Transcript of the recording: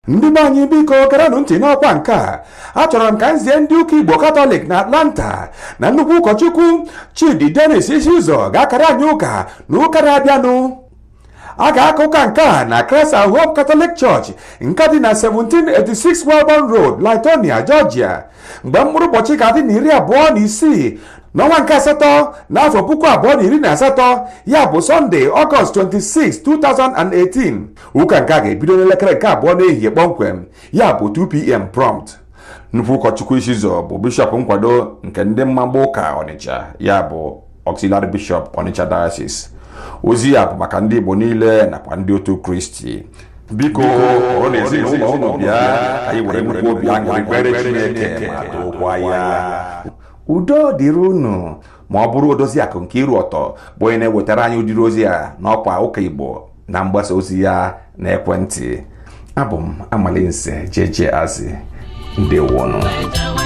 Ndị be anyị, biko gerenụ ntị n'ọkwa nke a. Achọrọ m ka m zie ndị ụka Igbo Katọlik na Atlanta na nnukwu ụkọchukwu Chidi Dennis Isiụzọ ga-akara anyị ụka na ụka na-abịanụ. A ga-aka ụka nke a na Christ and Hope Catholic Church nke dị na 1786 Welborn Road, Lithonia, Georgia, mgbe mkpụrụ ụbọchị ga-adị na 26 n'ọnwa nke asatọ n'afọ 2018, ya bụ Sọnde, Ọgọst 26, 2018. Ụka nke a ga-ebido n'elekere nke abụọ n'ehihie kpọmkwem, ya bụ 2 p.m. prompt. Nnukwu ụkọchukwu Isiụzọ bụ bishọp nkwado nke ndị mmagba ụka Ọnịcha, ya bụ Auxiliary Bishop, Ọnịcha Diocese. Ozi ya bụ maka ndị Igbo niile nakwa ndị otu Kristi. Biko kpọrọ na ezinụlọ unu bịa ka anyị were nnukwu obi aṅụrị kpere Chineke ma tookwa ya. Udo dịrị unu. Ma ọ bụrụ odozi akụ nke iru ọtọ bụ onye na-ewetara anyị ụdịrị ozi a n'ọkwa ụka Igbo na mgbasa ozi ya na ekwentị. Abụ m Amalinze Jeje Azị. Ndewonụ. Wejawe.